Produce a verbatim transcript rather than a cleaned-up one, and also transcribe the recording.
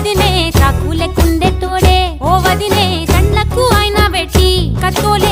दिने चाकू ले कुंडे तोड़े, ओ वदिने चंडकू आईना बेटी, कतोले